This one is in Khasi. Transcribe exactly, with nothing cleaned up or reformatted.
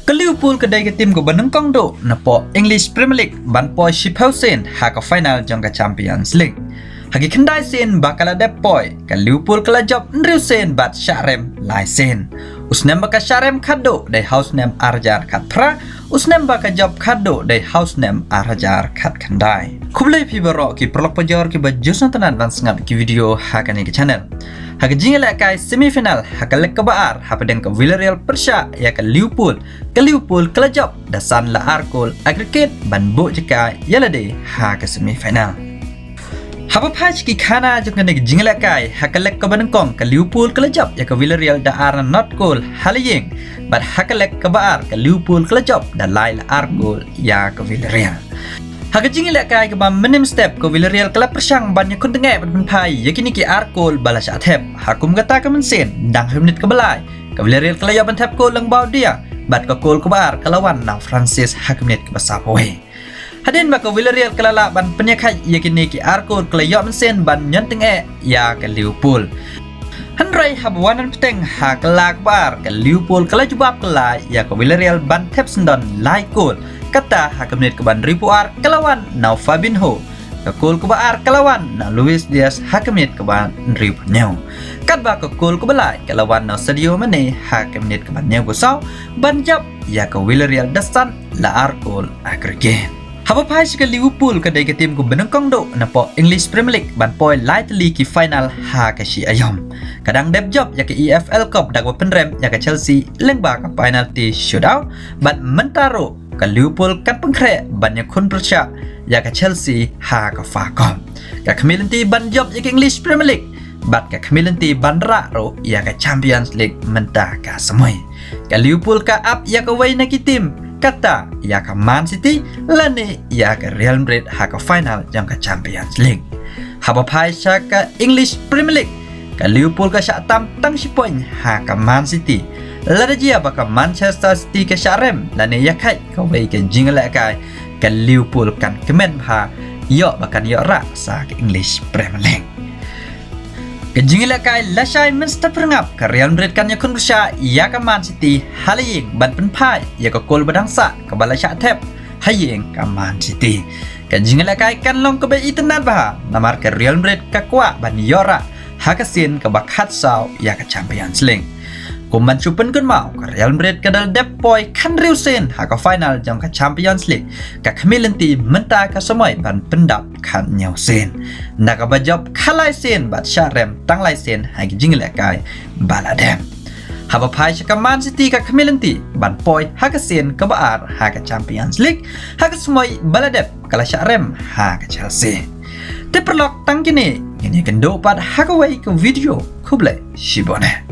Ka Liverpool ka dei ka tim kaba nyngkong duh napoh English Premier League ban poi shiphew sien ha ka final jong ka Champions League. Ha ki khyndai sien ba ka la dep poi, ka Liverpool ka la jop hynriew sien bad shah rem lai sien. U snem ba ka shah rem khatduh dei ha u snem ar hajar khatphra, u snem ba ka jop khatduh dei ha u snem ar hajar khatkhyndai. Khublei phi baroh ki paralok pajor kiba ju sngewtynnat ban sngap ki video ha kane ka channel. Ha ka jingïalehkai semi final ha ka leg kaba ar hapdeng ka Villarreal pyrshah ïa ka Liverpool, ka Liverpool ka la jop da san la ar kol aggregate ban buh jaka ïa lade ha ka semi final. Haba phai sha ki khana jong kane ka jingïalehkai, ha ka leg kaba nyngkong ka Liverpool ka la jop ïa ka Villarreal da ar na not kol ha la ïing, bad ha ka leg kaba ar ka Liverpool ka la jop da lai la ar kol ïa ka Villarreal. Ha ka jingïalehkai kaba mynhynnin step ka Villarreal ka la pyrshang ban ïakhun tyngeh bad pynphai ïa kine ki ar kol ba la shah thep. Ha kum kata ka mynsiem, dang ha ka minit kaba lai, ka Villarreal ka la ïoh ban thep kol lyngba u Dier, bad ka kol kaba ar ka la wan na u Francis ha ka minit kaba saphew wei. Hadien ba ka Villarreal ka la lah ban pynïakhaid ïa kine ki ar kol, ka la ïoh mynsiem ban ñion tyngeh ïa ka Liverpool. Hynrei haba wan bteng ha ka la kaba ar, ka Liverpool ka la jubab kylla ïa ka Villarreal ban thep syndon lai kol. Kata ha ka minit kaba hynriewphew ar ka la wan na u Fabinho. Ka kol kaba ar ka la wan na u Luis Diaz ha ka minit kaba hynriewphew hynñiew. Katba ka kol kaba lai ka la wan na u Sadio Mane ha ka minit kaba hynñiewphew saw ban jop ïa ka Villarreal da san la ar kol aggregate. Haba phai sha ka Liverpool, ka dei ka tim kaba nyngkong duh napoh English Premier League ban poi lai tylli ki final ha ka shi aïom. Ka dang dep jop ïa ka E F L Cup da kaba pynrem ïa ka Chelsea lyngba ka penalty shootout, bad mynta ruh ka Liverpool kan pynkhreh ban ïakhun pyrshah ïa ka Chelsea ha ka F A Cup. Ka khmih lynti ban jop ïa ka English Premier League, bad ka khmih lynti ban rah ruh ïa ka Champions League mynta ka samoi. Ka Liverpool ka ap ïa kawei na ki tim, kata ïa ka Man City lane ïa ka Real Madrid ha ka final jong ka Champions League. Haba phai sha ka English Premier League, ka Liverpool ka shah tam tang shi point ha ka Man City. Lada jia ba ka Manchester City ka shah rem lane ïakhaid kawei ka jingïalehkai, ka Liverpool kan kmen bha ïoh ba kan ïoh rah sa ka English Premier League. Ka jingïalehkai lashai mynstep pyrngap, ka Real Madrid kan ïakhun pyrshah ïa ka Man City ha la ïing ban pynphai ïa ka kol ba dang sah kaba la shah thep ha ïing ka Man City. Ka jingïalehkai kan long kaba itynnad bha, namar ka Real Madrid ka kwah ban ïoh rah ha ka sien kaba khatsaw ïa ka Champions League. Kum ban shu pynkynmaw, ka Real Madrid ka dang dep poi khathynriew sien ha ka final jong ka Champions League. Ka khmih lynti mynta ka samoi ban pyndap khathynñiew sien, na kaba jop khatlai sien bad shah rem tang lai sien ha ki jingïalehkai ba la dep. Haba phai sha ka Man City, ka khmih lynti ban poi ha ka sien kaba ar ha ka Champions League ha ka samoi ba la dep ka la shah rem ha ka Chelsea. Te paralok, tang kine ngin ïakynduh pat ha kawei ka video. Khublei shibun eh.